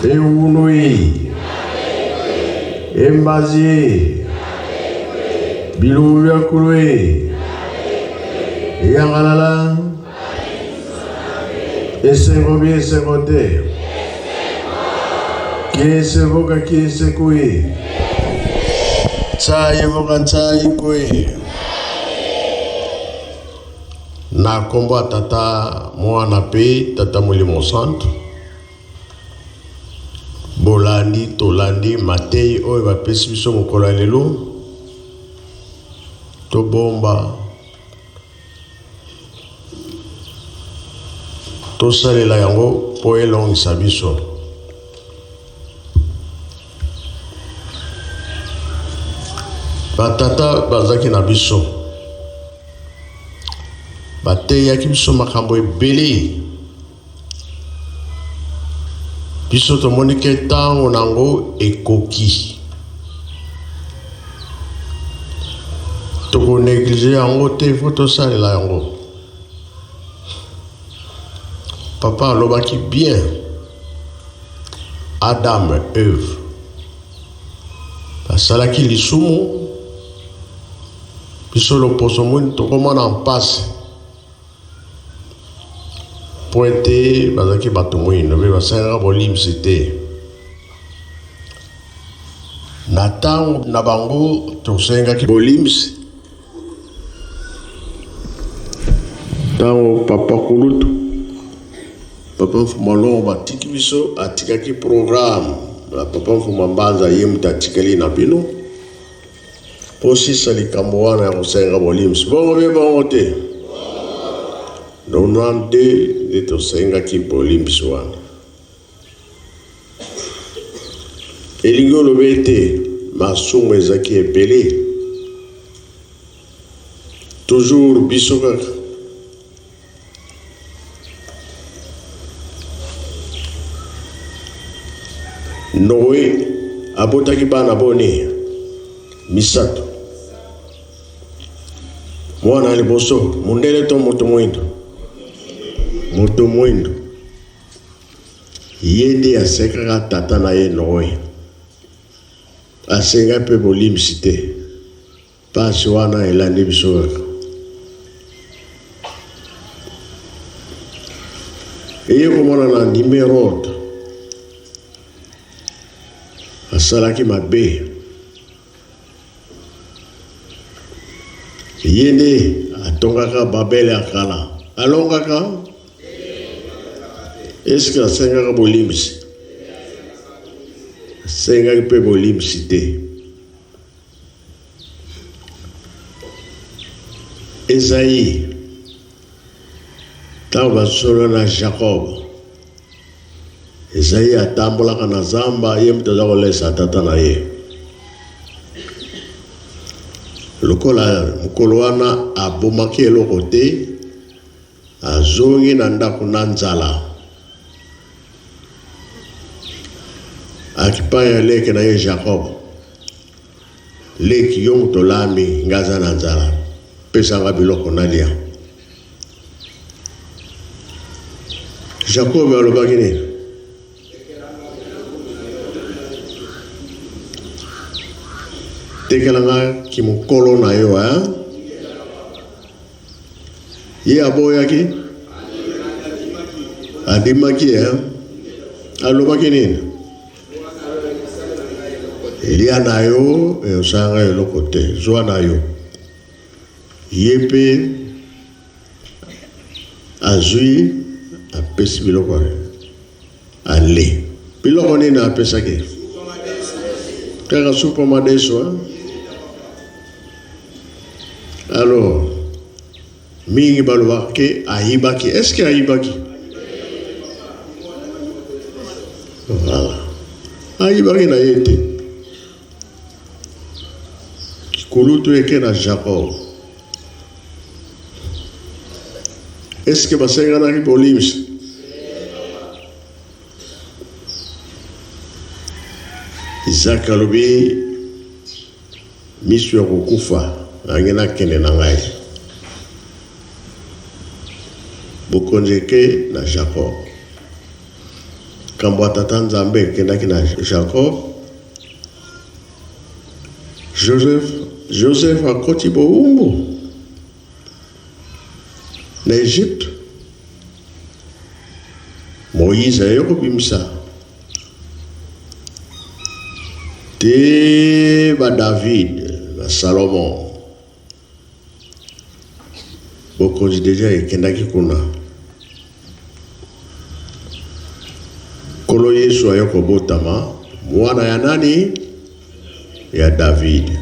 Ewuno e. Embazi e. Bilubu bya kulu e. Eyangalala. Esengo bi esengo te. Kiese voka kiese kui. Tsaye voka tsayi kui. Na nkombo ya Tata, Mwana mpe Tata Molimo Santu, bolandi tolandi mateyi oyo bapesi biso mokolo ya lelo, tobomba tosalela yango mpo elongisa biso. Batata bazalaki na biso, bateyaki biso makambo ebele. Biso tomoni ke ntango na yango ekoki, tokoneglige yango te, fo tosalela yango. Papa alobaki bien. Adam Eve basalaki lisumu, biso loposo mwindu tokoma na mpasi mpo ete bazalaki bato mwindo mpe basalaka bolimbisi te. Na ntango na bango tosengaki bolimbisi. Ntango papa kulutu papa Mfuma Longo batiki biso, atikaki programme na papa Mfuma Mbanza, ye moto atikali na bino mpo sisa likambo wana ya kosenga bolimbisi. Bongo mpe bongo te, 92 nde tosengaki bolimbisi wana. Elingi oloba ete masumu ezaki ebele, toujours biso kaka. Noe abotaki bana boni? Misato. Mwana ya liboso mundele to moto mwindo? Moto mwindo. Ye nde asekaka tata na ye Noe. Asenga mpe bolimbisi te. Pasi wana elandi biso kaka. Eye komonana Nimerode asalaki mabe. Ye nde atongaka Babele ya kala. Alongaka? Eske asengaka bolimbisi? Asengaki mpe bolimbisi te. Esaïe, ntango basolo na Jacob, Esaïe atambolaka na zamba, ye moto aza kolesa tata na ye. Lokola mokolo wana abomaki eloko te, azongi na ndako na nzala. Akipai ya leki na ye Jacob. Leki, yo moto olambi, nga aza na nzala, pesa nga biloko nalia. Jacob alobaki nini? Tekela nga kimokolo na yo, hein? Ye aboyaki? Andimaki, hein? Alobaki nini? Lia na yo, osala nga eloko te, zwa na yo. Ye mpe azwi, apesi biloko ale. Biloko nini apesaki? Kaka supa madeso, hein? Alors, mingi balobaka ke ayibaki. Est-ce que ayibaki? Voilà. Ayibaki na ye te. Kulutu eke na Jacob. Est-ce que basenganaki bolimbisi? Isaac alobi Misu ya kokufa nange nakende na ngai. Bokonzi eke na Jacob. Likambo ya Tata Nzambe ekendaki na Jacob. Joseph, Joseph akoti bowumbu na Egypte. Moïse aye kobimisa te ba David na Salomon. Bokonzi deja ekendaki kuna. Nkolo Yesu aye kobotama mwana ya nani? Ya David.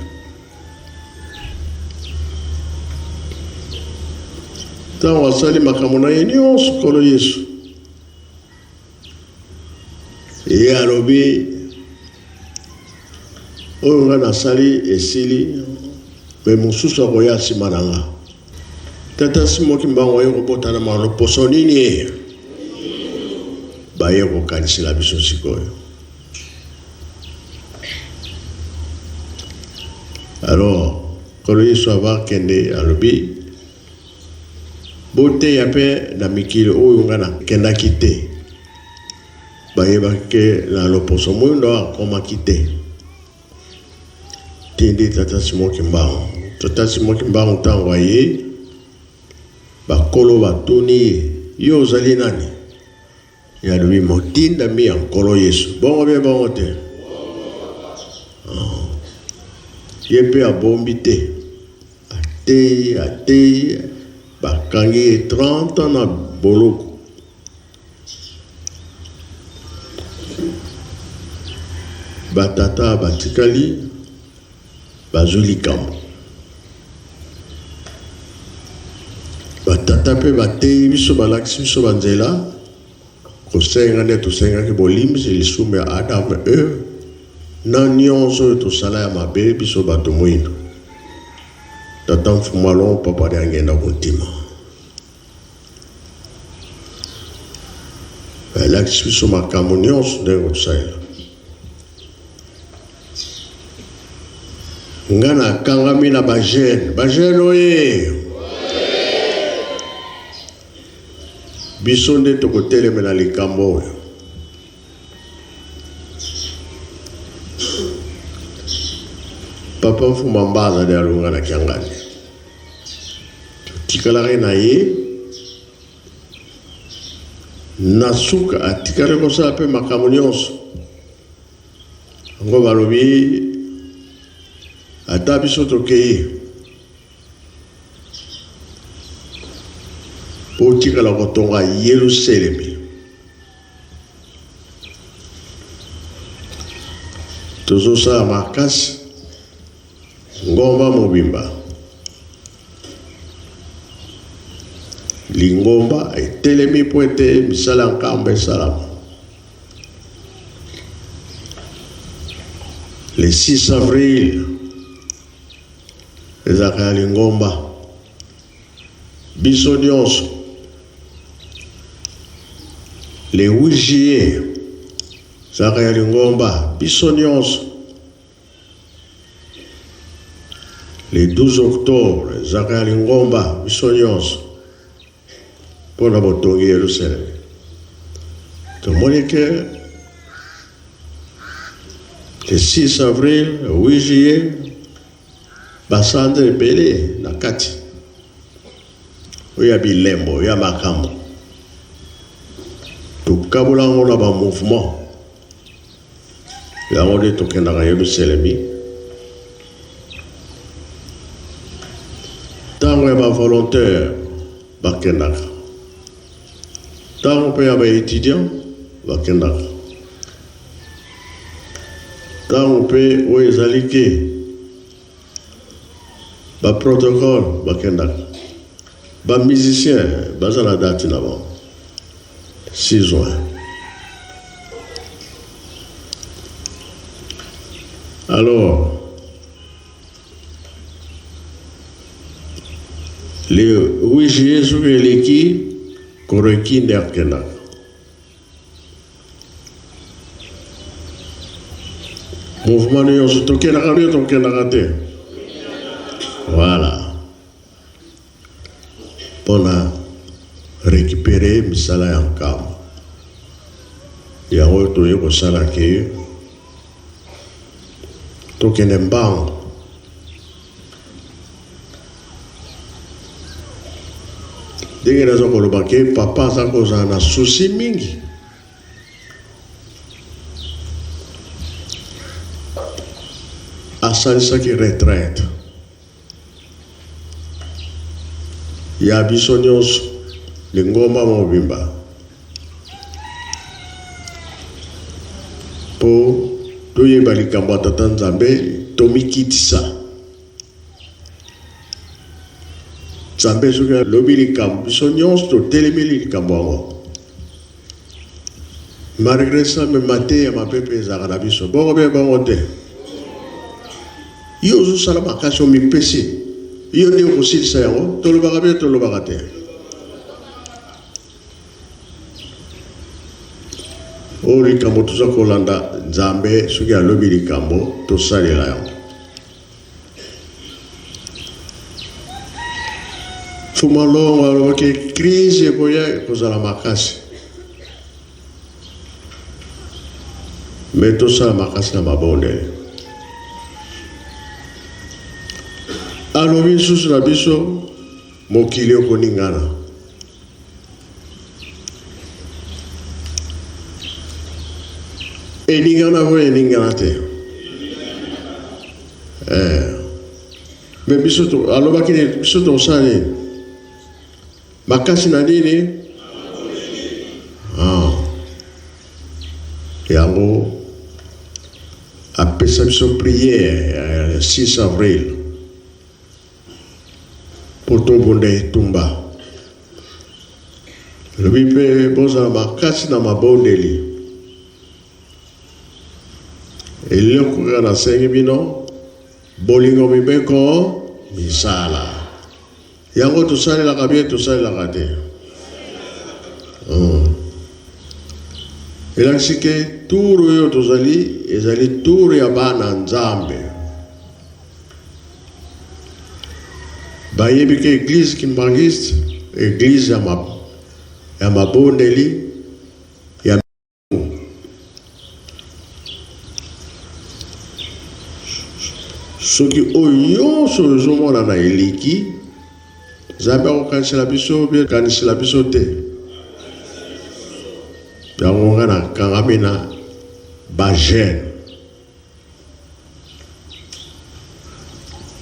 Ntango asali makambo na ye nyonso, Nkolo Yesu ye alobi oyo ngai nasali esili, me mosusu akoya nsima na nga. Tata Simon Kimbangu aye kobota na maloposo nini? Baye kokanisela biso sikoyo. Alors, Nkolo Yesu avakende alobi boteya mpe na mikili oyo ngai nakendaki te. Bayebaki ke na loposo moindo akomaki te. Tindi tata Simon Kimbangu. Tata Simon Kimbangu ntango aye, bakolo batuni ye, yo ozali nani? Ye alobi, motindami ya Nkolo Yesu. Bongo bie bongo te? Oh. Ye mpe abombi te. Ateyi, ateyi, bakangi ye 30 ans na boloko. Ba tata batikali bazwi likambo. Ba tata mpe bateyi biso, balakisi biso ba nzela kosenga nde tosengaki bolimbisi lisumu ya Adam Eve na nionso oyo tosala ya mabe biso bato mwindo. Tata Mfumu Alon Papa Diangienda Kuntima. Alakisi biso makambo nyonso ndenge kosalela. Nga nakangami na ba jeune, ba jeune oye! Biso nde tokotelemela likambo oyo. Papa Mfuma Mbaza de alonga na Kiangani. Totikalaki na ye na suka atikali kosala mpe makambo nyonso yango balobi ata biso tokei botikala kotonga Yelusalemi tozosala makasi Ngomba mobimba. Lingomba etelemi mpo ete misala ya nkamba esalama. Le 6 avril ezalaka ya lingomba. Biso nyonso le 8 juillet ezalaka ya lingomba. Biso nyonso Le 12 octobre ezalaka ya lingomba biso nyonso mpo na botongi Yerusaleme. Tomoni ke le 6 avril, 8 juillet basanza ebele na kati oyo ya bilembo ya makambo tokabola yango na ba mouvement Yango nde tokendaka Yelusalemi ntango ya ba volontaire bakendaka, ntango mpe ya ba etudiant bakendaka, ntango mpe oyo ezali ke ba protocole bakendaka, ba musicien baza na date na bango 6 juin. Alors, le 8 juillet soki eleki koreki nde akendaka. Mouvement nyonso tokendaka nde tokendaka te. Voilà. Pona recuperer misala ya nkamba. Yango toye kosala ke tokende mbangu. Ndenge naza koloba ke papa aza kozala na souci mingi. Asalisaki retraite ya biso nyonso, lingomba mobimba, mpo toyeba likambo ya Tata Nzambe, tomikitisa. Nzambe soki alobi likambo, biso nyonso totelemeli likambo yango. Malgré ça, me mateya mabe mpe ezalaka na biso. Bongo mpe bongo te. Yo ozosala makasi, omipesi. Yo nde okosilisa yango. Tolobaka mpe tolobaka te. Oyo likambo toza kolanda Nzambe, soki alobi likambo, tosalela yango. Mfumu Longo alobaki crise ekoya ekozala makasi. Me tosala makasi na mabondeli. Alobi lisusu na biso mokili ekoningana. Eningana ko eningana te. Eh. Me biso to alobaki nini? Biso tokosala nini? Makasi na nini? Ah. Yango apesa biso prière ya 6 avril mpo tobunda etumba. Elobi mpe bozala makasi na mabondeli. Eloko kaka nasengi bino, bolingo mibeko misala. Yango tosalelaka bien, tosalelaka te. Elakisi ke tour oyo tozali ezali tour ya bana Nzambe. Bayebi ke eglise kimbanguiste eglise ya, ma, ya mabondeli ya soki oyo nyonso ezomonana eleki Nzambe akokanisela biso bie kanisela biso te. Yango nga nakangami na ba jeune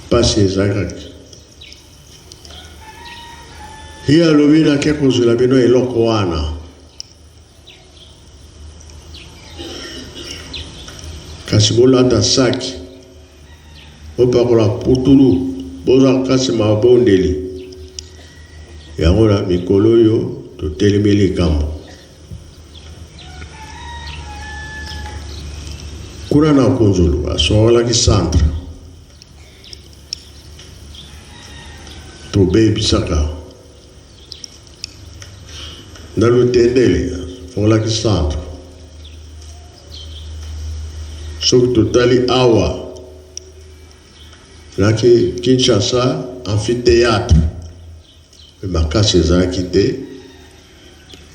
mpasi ezalaki ye alobi nake kozwela bino eloko wana kasi bolata saki bopakola putulu bozwa kasi mabondeli yango na mikolo oyo totelemi likambo kuna na kunzulu asongolaki centre tobebisaka na lutendele afongolaki centre soki totali awa naki Kinshasa amphithéâtre mpe makasi ezalaki te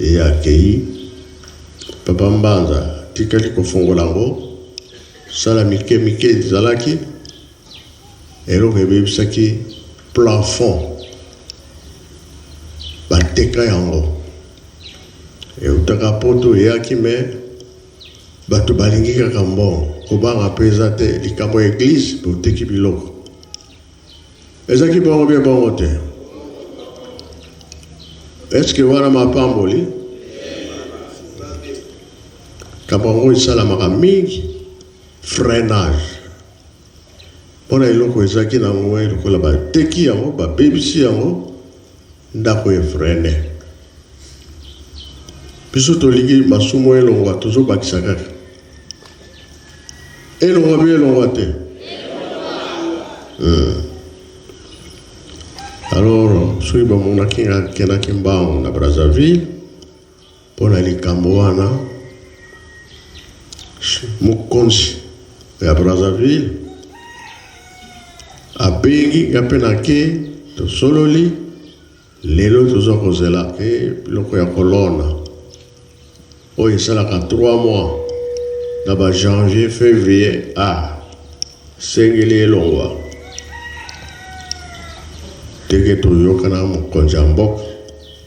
ye akei papa Mbanza atikali kofongola yango sala mike mike ezalaki eloko ebebisaki plafond bateka yango eutaka poto eyaki me bato balingi kaka mbongo kobanga mpe eza te likambo ya eglise boteki biloko ezaki bongo bie bongo te eske wana mapamboli kambo yango esalamaka mingi freinage Mpo na eloko ezalaki na yango lokola bateki yango, babebisi yango, ndako efrene. Biso tolingi masumu elongwa, tozobakisa kaka elongwa bi elongwa te. Alors soki bamonaki nga akendaki mbangu na Brazzaville mpo na likambo wana, mokonzi ya Brazzaville abengi nga mpe nake, tosololi. Lelo toza kozela ke biloko ya kolona. Oyo esalaka 3 mois na ba janvier, fevrier, ah sengeli elongwa. Ndenge toyokana mokonzi ya mboka,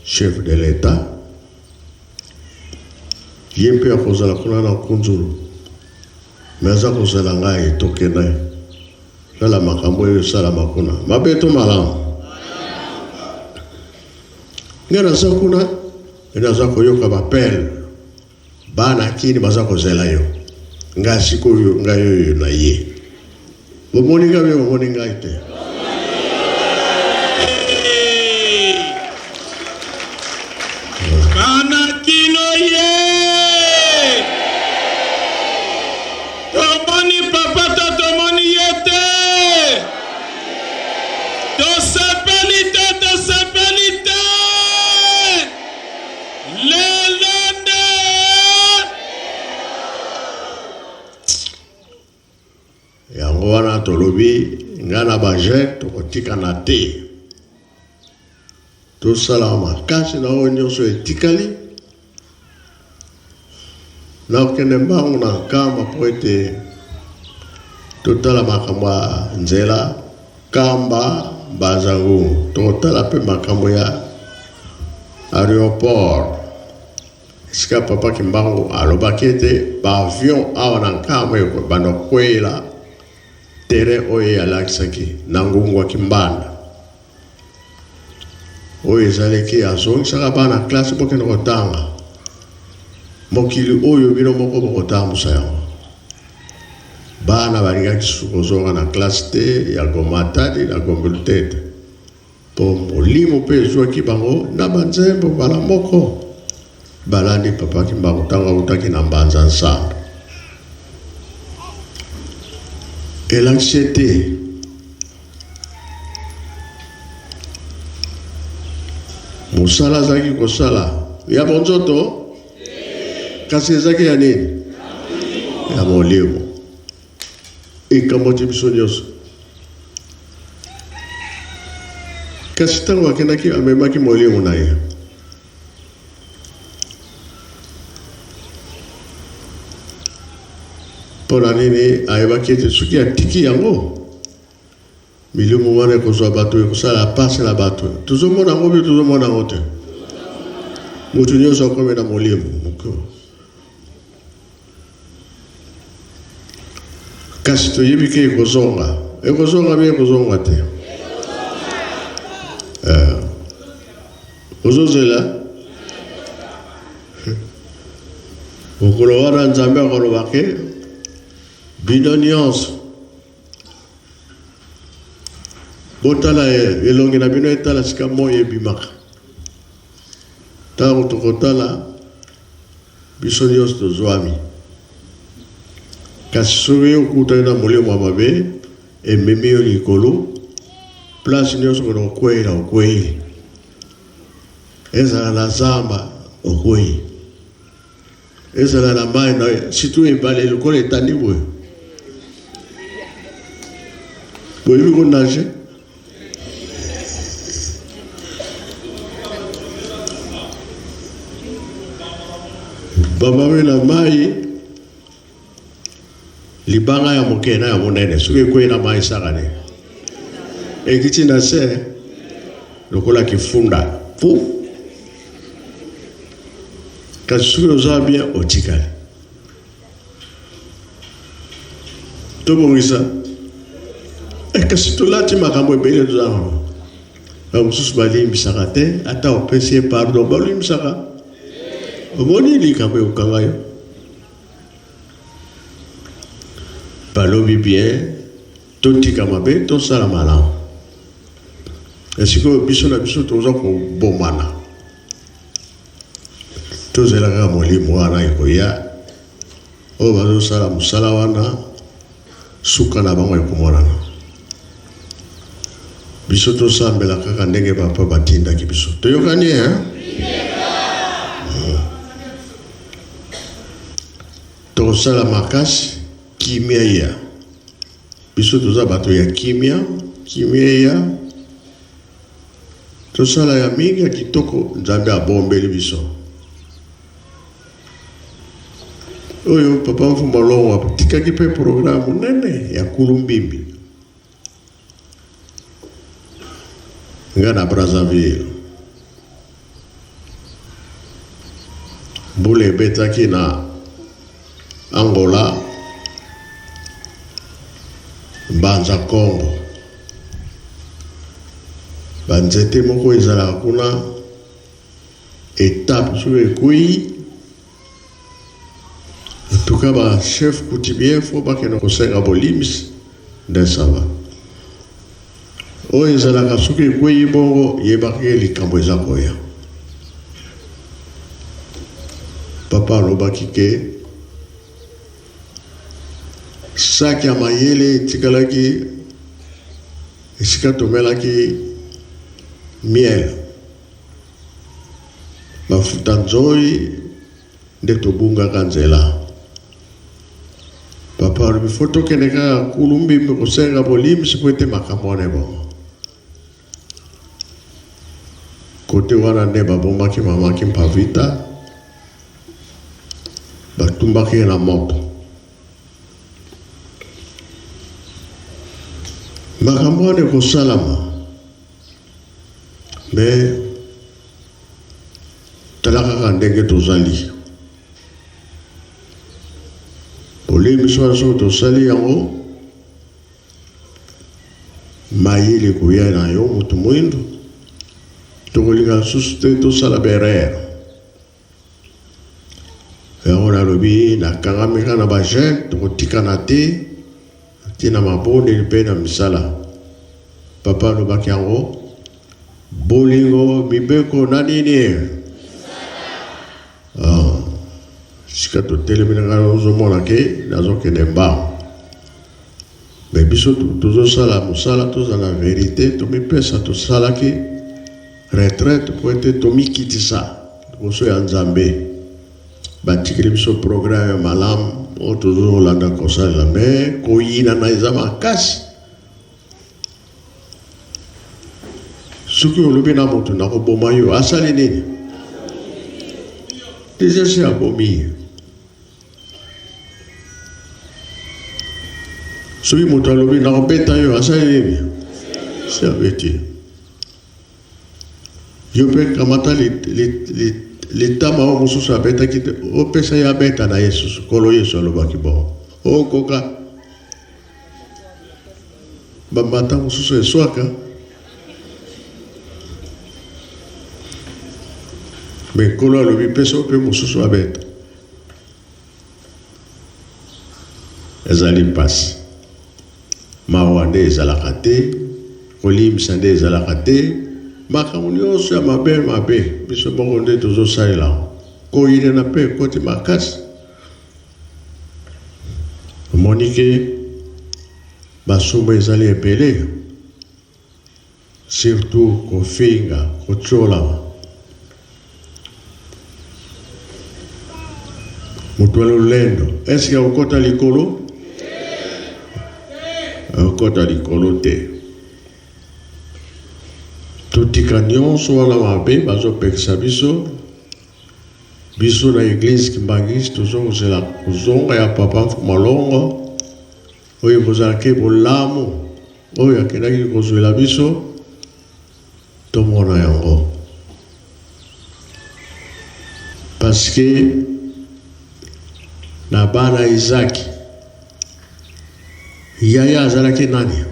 chef de l'etat, ye mpe akozala kuna na Kunzulu, me aza kozela ngai tokende tala makambo oyo esalama kuna, mabe to malamu. Ngai naza kuna mpe naza koyoka bapele bana kini baza kozela yo, ngai sikoyo ngai oyo na ye. Bomoni ngai mpe bomoni ngai te. Bana kino ye tomoni papa to tomoni ye te tosepeli te tosepeli te lelo nde Yango wana tolobi ngai na ba jeune tokotikana te, tosala makasi na oyo nyonso etikali na kokende mbangu na Nkamba mpo ete totala makambo ya nzela Nkamba Mbanza Ngungu, tokotala mpe makambo ya aeroport. Esika Papa Kimbangu alobaki ete ba avion awa na Nkamba ekobanda kokweyela terrain oyo ye alakisaki na ngungu ya Kimbanda oyo ezalaki azongisaka bana classe bokende kotanga mokili oyo bino moko bokotambusa yango. Bana balingaki susu kozonga na classe te ya Goma-Matadi na Gombe Lutete. Mpo molimo mpe ezwaki bango na banzembo mbala moko balandi Papa Kimbangu ntango awutaki na Mbanza Nsambo. Elakisi ete mosala azalaki kosala ya bonzoto kasi ezalaki ya nini? Ya molimo. Ekamwaki biso nyonso. Kasi ntango akendaki, amemaki molimo na ye. Mpo na nini? Ayebaki ete soki atiki yango, milimo wana ekozwa bato, ekosala mpasi na bato. Tozomona yango mpe tozomona yango te. Moto nyonso akomi na molimo moko. Kasi toyebi ke ekozonga, ekozonga mpe ekozonga te. Eh, ozozela mokolo wana Nzambe akoloba ke bino nyonso botala elongi na bino etala sika moi ebimaka. Ntango tokotala Biso nyonso tozwami. Kasi soki okutani na molimo ya mabe, ememi yo likolo, place nyonso okende kokweyela, okwei. Ezala na zamba, okwei. Ezala na mai na surtout ebale lokola etandi boye. Boyebi ko nager? Bamami na mai libanga ya moke na ya monene soki ekwei na mai esaka nini? Ekiti na se lokola kifunda pu. Kasi soki oza bien otikali. Tobongisa eh, kasi tolati makambo ebele toza nango. Ba mosusu balimbisaka te, ata opesi ye pardon balimbisaka. Omoni likambo ekokanga yo. Balobi bien, totika mabe tosala malamu. Sikoyo biso na biso toza kobomana. Tozela kaka molimo wana ekoya, oyo bazosala mosala wana, suka na bango ekomonana. Biso tosambela kaka ndenge papa batindaki biso. Toyokani hein? Tokosala makasi kimia ya biso, toza bato ya kimia, kimia ya Tosala ya mingi ya kitoko Nzambe abombeli biso. Oyo papa Mfumba Longo atikaki mpe programme monene ya Kulumbimbi. Nga na Brazzaville. Mbula ebetaki na Angola, Mbanza Congo. Banzete moko ezalaka kuna etape soki ekwei en tout cas ba chef coutumier fo bakende kosenga bolimbisi nde sava oyo ezalaka soki ekweyi bongo yebaki ye likambo eza koya. Papa alobaki ke saki ya mayele etikalaki esika tomelaki miel mafuta nzoi nde tobungaka nzela. Papa alobi fo tokende kaka kulu mbimbi kosenga bolimbisi mpo ete makambo wana ebongo. Kote wana nde babomaki mama Kimpavita, batumbaki ye na moto. Makambo wana ekosalama me tala kaka ndenge tozali. Bolimbisi wana soki tosali yango, mayele ekoya na yo moto moindo, tokolinga lisusu te tosala berere. Yango nalobi nakangami kaka na ba jeune, tokotikana te ntina mabondeli mpe na misala. Papa alobaki yango, bolingo, mibeko na nini? Ah, sika totelemi na ngai ozomona ke nazokende mbangu. Me biso tozosala mosala, tozala verite, tomipesa, tosalaki retraite mpo ete tomikitisa liboso ya Nzambe. Batikeli biso programme ya malamu oyo tozolanda kosalela, me koyinana eza makasi. Soki olobi na moto nakoboma yo, asali nini? Deja si abomi ye. Soki moto alobi nakobeta yo, asali nini? Si abeti yo. Mpe kamata litama oyo mosusu abetaki te, opesa ye abeta na ye susu. Nkolo Yesu alobaki bongo, okoka bambata mosusu eswaka me nkolo alobi pesa mpe mosusu abeta. Ezali mpasi, mawa nde ezalaka te, kolimbisa nde ezalaka te. Makambo nyonso ya mabe mabe biso moko nde tozosalela yango. Koyinana mpe ekoti makasi. Omoni ke masumu ezali ebele, surtout kofinga, kotiolama. Moto ya lolendo, eske akokota likolo? Akokota likolo te. Totika nyonso wana mabe bazopekisa biso. Biso na eglise kimbanguiste tozo kozela kozonga ya papa Mfuma Longo oyo ekozala ke bolamu oyo akendaki kozwela biso tomona yango parce que na bana Isaac yaya azalaki nani?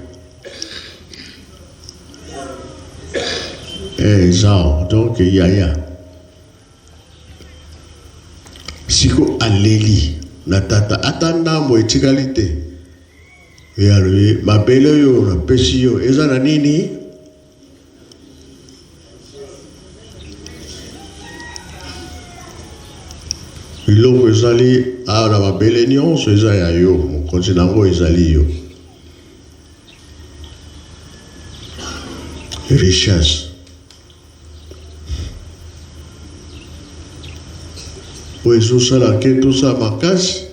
Eh, Esau donc yaya siko aleli na tata ata ndambo etikali te. Ye alobi mabele oyo napesi yo eza na nini? Biloko ezali awa na mabele nyonso eza ya yo, mokonzi na yango ezali yo. Richesse oyo ezosala ke tosala makasi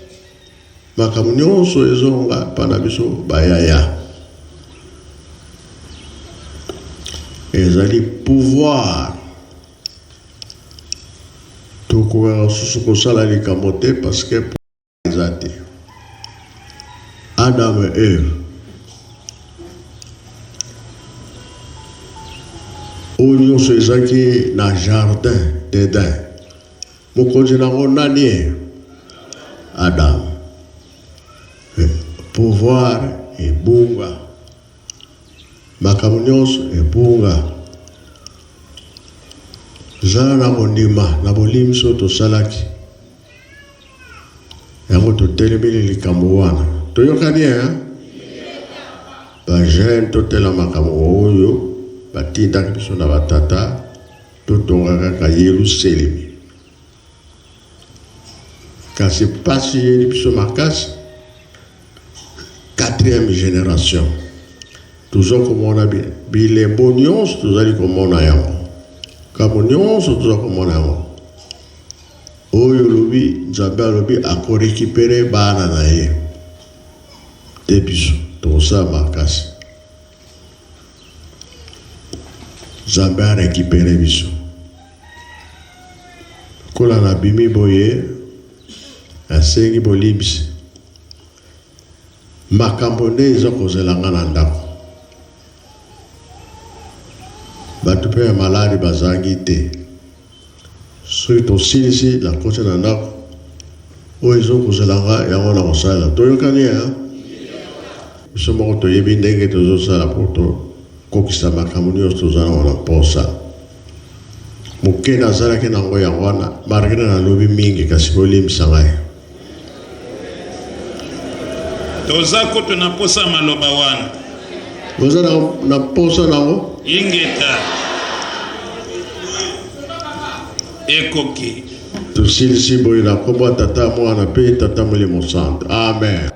makambo nyonso ezonga mpa na biso bayaya. Ezali pouvoir tokokaka susu kosala likambo te parce que. eza te. Adam et Eve oyo nyonso ezalaki na jardin d'Eden, mokonzi na yango nani ye? Adam. Eh, pouvoir ebunga, makambo nyonso ebunga. Zala na kondima na bolimbisi oyo tosalaki. Yango totelemeli likambo wana. Toyokani eh? Ba jeune totela makambo oyo batindaki biso na batata totonga kaka Yelusalemi. Kasi pasi yeli biso makasi quatrième génération toza komona bilembo nyonso tozali komona yango kambo nyonso toza komona yango Oyo olobi nzambe alobi ako recuperer bana na ye te biso tokosala makasi nzambe a recuperer biso lokola nabimi boye nasengi bolimbisi makambo nde eza kozela nga na ndako bato mpe ya maladi bazangi te Soki tosilisi nakoti na ndako oyo ezokozela nga yango na kosalela. Toyokani ya biso moko toyebi ndenge tozosala mpo tokokisa makambo nyonso toza nango na mposa. Moke nazalaki nango yango wana, malgre nalobi mingi, kasi bolimbisa ngai. Toza kutu na posa maloba wana. Boza na, na posa nango? Ingeta. Ekoki. Tosilisi boye na nkombo ya Tata, Mwana mpe Tata Molimo Santu. Amen.